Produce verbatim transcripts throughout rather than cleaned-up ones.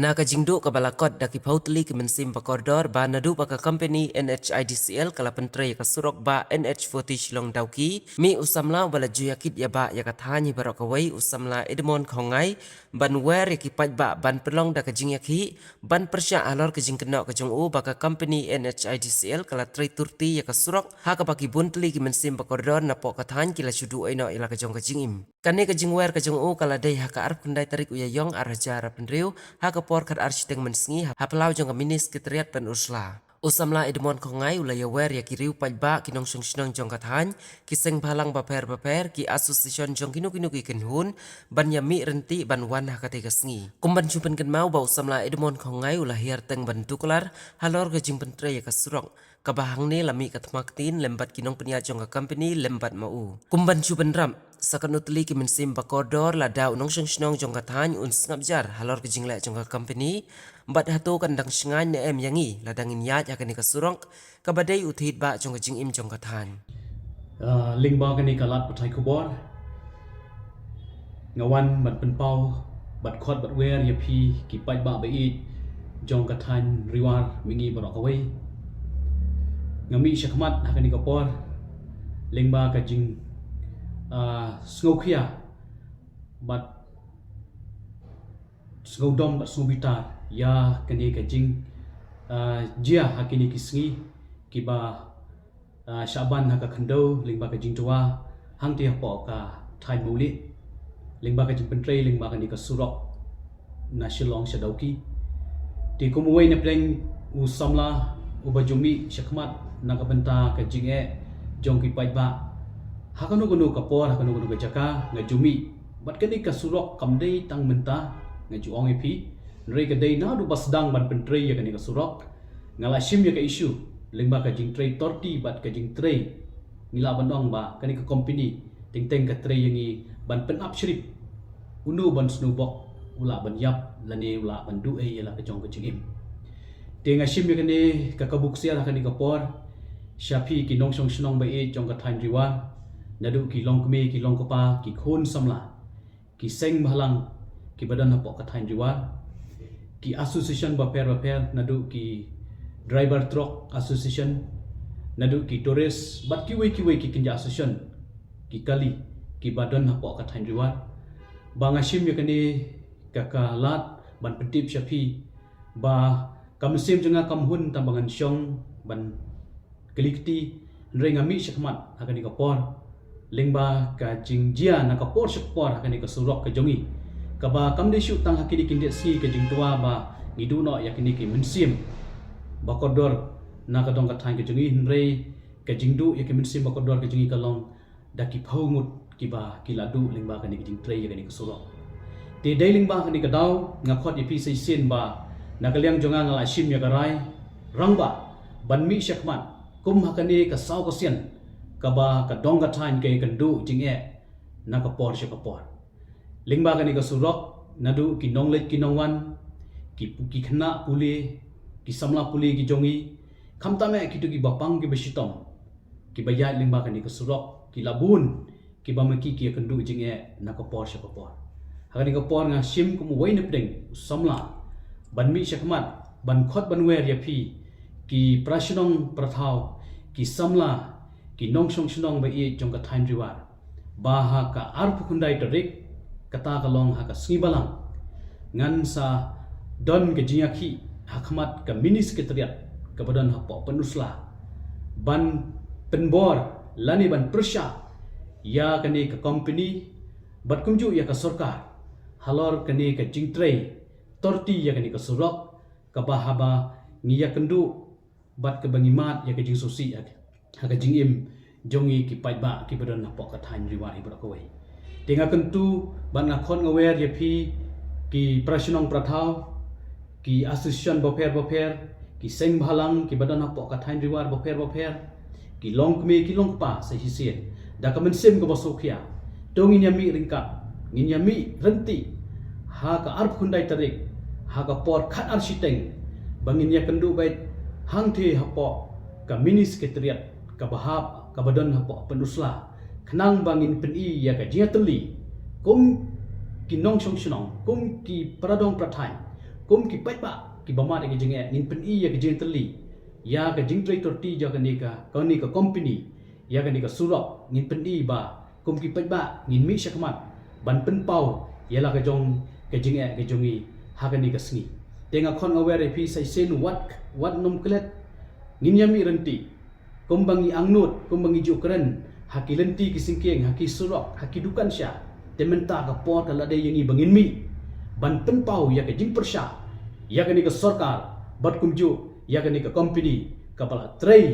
Na ka jingduh kaba la kot da ki phew tylli ki mynsiem ba kordor ba naduh ba ka company N H I D C L ka la pyntrei ïa ka surok ba N H forty Shillong Dawki, mih u samla uba la ju ïakit ïa ba ïa ka thaiñ hi baroh kawei, u samla Edmond Khongngai, ban wer ïa ki paidbah ban pynlong da ka jingïakhih ban pyrshah halor ka jingkynnoh ka jong u ba ka company N H I D C L ka la trei turti ïa ka surok, ha kaba ki bun tylli ki mynsiem ba kordor napoh ka thaiñ ki la shu duh ïehnoh ïa la ka jong ka jingim. Kane ka jingwer ka jong u ka la dei ha ka arphew khyndai tarik u Ïaïong ar hajar arphew hynriew, ha ka por khatar shiteng mynsngi, ha phyllaw jong ka Mini Secretariat Pynursla. U samla Edmond Khongngai u la ïawer ïa ki riew paidbah, ki nongshong shnong jong ka thaiñ, ki seng bhalang bapher bapher, ki association jong kino kino ki kynhun, ban ïamih ryntih ban wan ha katei ka sngi. Kum ban shu pynkynmaw ba u samla Edmond Khongngai u la hiar teng ban tuklar halor ka jingpyntrei ïa ka surok, kaba hangne la mih ka thma ktien lem bad ki nongpynïaid jong ka company lem bad ma u. Kum ban shu bynrap, sa katno tylli ki mynsiem ba kordor, lada u nongshong shnong jong ka thaiñ un sngap jar halor ka jingleh jong ka company, bad hato kan dang shngaiñ ne em ïa ngi lada ngin ïaid ha kane ka surok kaba dei u thied bah jong ka jingim jong ka thaiñ. Ah, lyngba kane ka lad pathai khubor, nga wan ban pynpaw bad khot bad wer ïa phi ki paidbah ba ïeit jong ka thaiñ Riwar, mihngi baroh kawei. Nga mih shakhmat ha kane ka por lyngba ka jing, ah, sngewkhia bad sngewdom bad sngewbitar ïa kane ka jing, ah, jia ha kine ki sngi kiba, ah, shah ban ha ka khyndew lyngba ka jingtwa hangtei hapoh ka thaiñ Mawlieh, lyngba ka jingpyntrei lyngba kane ka surok na Shillong sha Dawki. Te kum uwei na pdeng u samla uba ju mih shakhmat na ka bynta ka jingeh jong ki paidbah, ha kano kano ka por, ha kano kano ka jaka nga ju mih. Bad kane ka surok kam dei tang mynta, nga ju ong ïa phi, hynrei ka dei naduh ba sdang ban pyntrei ïa kane ka surok. Nga la shim ïa ka issue lyngba ka jingtrei torti bad ka jingtrei, ngi lah ban ong ba kane ka company teng teng ka trei ïa ngi ban pynap shrip, uno ban sngewbok u lah ban ïap lane u lah ban duh ei ïa la ka jong ka jingim. Te nga shim ïa kane ka kabu ksiar ha kane ka por sha phi ki nongshong shnong ba ïeit jong ka thaiñ Riwar, naduh ki longkmie ki longkpa, ki khun samla, ki seng bhalang kiba don hapoh ka thaiñ Riwar, ki association bapher bapher, naduh ki driver truck association, naduh ki tourist bad kiwei kiwei ki kynja association, ki kali kiba don hapoh ka thaiñ Riwar, ba nga shim ïa kane ka, ka lad ban pyntip sha phi ba ka mynsiem jong nga kam hun tang ba ngan shong ban kylli kti, hynrei nga mih shakhmat ha kane ka por lyngba ka jingjia na ka por sha ka por ha kane ka surok ka jong ngi, kaba kam dei shuh tang ha kine ki khyndiat sngi ka jingtwa ba ngi duh noh ïa kine ki mynsiem ba kordor na ka dong ka thaiñ ka jong ngi, hynrei ka jingduh ïa ki mynsiem ba kordor ka jong ngi ka long da ki phew ngut kiba ki la duh lyngba kane ka jingtrei ïa kane ka surok. Te dei lyngba kane ka daw nga khot ïa phi sa shisien ba na ka liang jong nga nga la shim ïa ka rai rangbah ban mih shakhmat kum ha kane ka saw ka sien kaba ka dong ka thaiñ ka ïakynduh jingeh na ka por sha ka por. Lyngba kane ka surok, naduh ki nongleit ki nongwan, ki, ki khynnah pule, ki samla pule ki jong ngi, khamtam eh kito kiba pang kiba shitom, kiba ïaid lyngba kane ka surok ki la bun kiba ma ki ki ïakynduh jingeh na ka por sha ka por. Ha kane ka por nga shim kum uwei na pdeng u samla ban mih shakhmat ban khot ban wer ïa phi ki para shnong para thaw, ki samla, ki nongshong shnong ba ïeit jong ka thaiñ Riwar, ba ha ka arphew khyndai tarik, kata ka long ha ka sngi Balang, ngan sa don ka jingïakhih ha khmat ka Mini Secretariat kaba don hapoh Pynursla ban pynbor lane ban pyrshah ïa kane ka company bad kumjuh ïa ka sorkar halor kane ka jingtrei torti ïa kane ka surok kaba haba ngi ïakynduh bad kaba ngi mad ïa ka jingsngewsih ha ka jingim jong ngi ki paidbah kiba don hapoh ka thaiñ Riwar hi baroh kawei. Te nga kyntu bad nga khot nga wer ïa phi ki para shnong para thaw, ki association bapher bapher, ki seng bhalang kiba don hapoh ka thaiñ Riwar bapher bapher, ki longkmie ki longkpa sa shisien, da ka mynsiem kaba sngewkhia, to ngin ïa mih ryngkat, ngin ïa mih ryntih ha ka arphew khyndai tarik ha ka por khatar shiteng ba ngin ïakynduh beit hangtei hapoh ka Mini Secretariat kaba hap kaba don hapoh Pynursla, khnang ba ngin pyni ïa ka jingïatylli kum ki nongshong shnong, kum ki para dong para thaiñ, kum ki paidbah kiba mad ïa ka jingeh, ngin pyni ïa ka jingtylli ïa ka jingtrei torti jong kane ka, kane ka company, ïa kane ka surok. Ngin pyni ba kum ki paidbah ngin mih shakhmat ban pynpaw ïa la ka jong ka jingeh ka jong ngi ha kane ka sngi. Te nga khot nga wer ïa phi sa shisien, wat, wat nym klet, ngin ïa mih rynti. Kumba ngi angnud, kumba ngi ju kren ha ki lynti ki syngkien, ha ki surok, ha ki dukan sha. Te mynta ka por ka la dei ïa ngi ba ngin mih ban pynpaw ïa ka jingpyrshah ïa kane ka sorkar bad kumjuh ïa kane ka company kaba la trei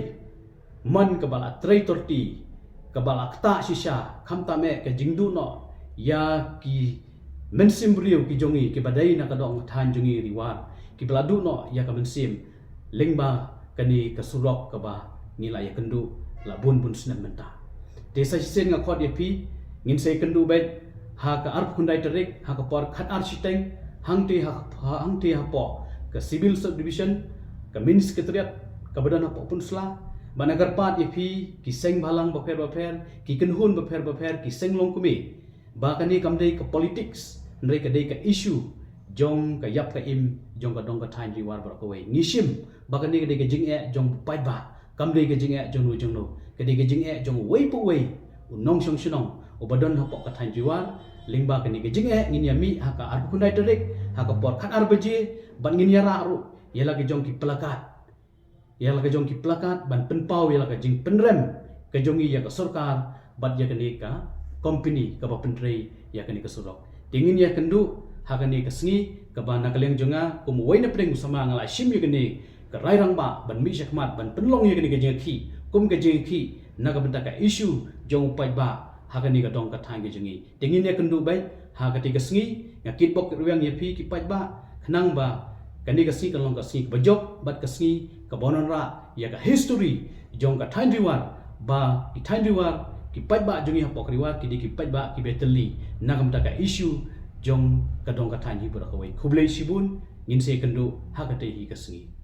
man, kaba la trei torti, kaba la ktah shisha, khamtam eh ka jingduh noh ïa ki mynsiem briew ki jong ngi kiba dei na ka dong ka thaiñ jong ngi Ri War, kiba la duh noh ïa ka mynsiem lyngba kane ka surok kaba ngi la ïakynduh la bun bun snem mynta. Te sa shisien nga khot ïa phi, ngin sa ïakynduh beit ha ka arphew khyndai tarik, ha ka por khatar shiteng, hangtei ha, ha, hangtei hapoh ka Civil Subdivision, ka Mini Secretariat kaba don hapoh Pynursla, bad nga kyrpad ïa phi ki seng bhalang bapher bapher, ki kynhun bapher bapher, ki seng longkmie, ba kane kam dei ka politics, hynrei ka dei ka issue jong ka ïap ka im jong ka dong ka thaiñ Ri War baroh kawei. Ngi shim ba kane ka dei ka jingeh jong u paidbah, kam dei ka jingeh jong u jong u, ka dei ka jingeh jong uwei pa uwei u nongshong shnong uba don hapoh ka thaiñ Ri War. Lyngba kane ka jingeh ngin ïa mih ha ka arphew khyndai tarik ha ka por khatar baje, bad ngin ïa rah ruh ïa la ka jong ki plakat, ïa la ka jong ki plakat ban pynpaw ïa la ka jingpynrem ka jong ngi ïa ka sorkar bad ïa kane ka company kaba pyntrei ïa kane ka surok. Te ngin ïakynduh ha kane ka sngi, kaba na ka liang jong nga kum uwei na pdeng u samla nga la shim ïa kane ka rai rangbah ban mih shakhmat ban pynlong ïa kane ka jingïakhih kum ka jingïakhih na ka bynta ka issue jong u paidbah ha kane ka dong ka thaiñ ka jong ngi. Te ngin ïakynduh beit ha katei ka sngi. Nga kitbok kitrwiang ïa phi ki paidbah, khnang ba kane ka sngi kan long ka sngi kaba jop bad ka sngi kaba wanrah ïa ka history jong ka thaiñ Ri War, ba ki thaiñ Ri War, ki paidbah jong ngi hapoh ka Ri War ki dei ki paidbah kiba ïatylli na ka bynta ka issue jong ka dong ka thaiñ hi baroh kawei. Khublei shibun, ngin sa ïakynduh ha katei hi ka sngi.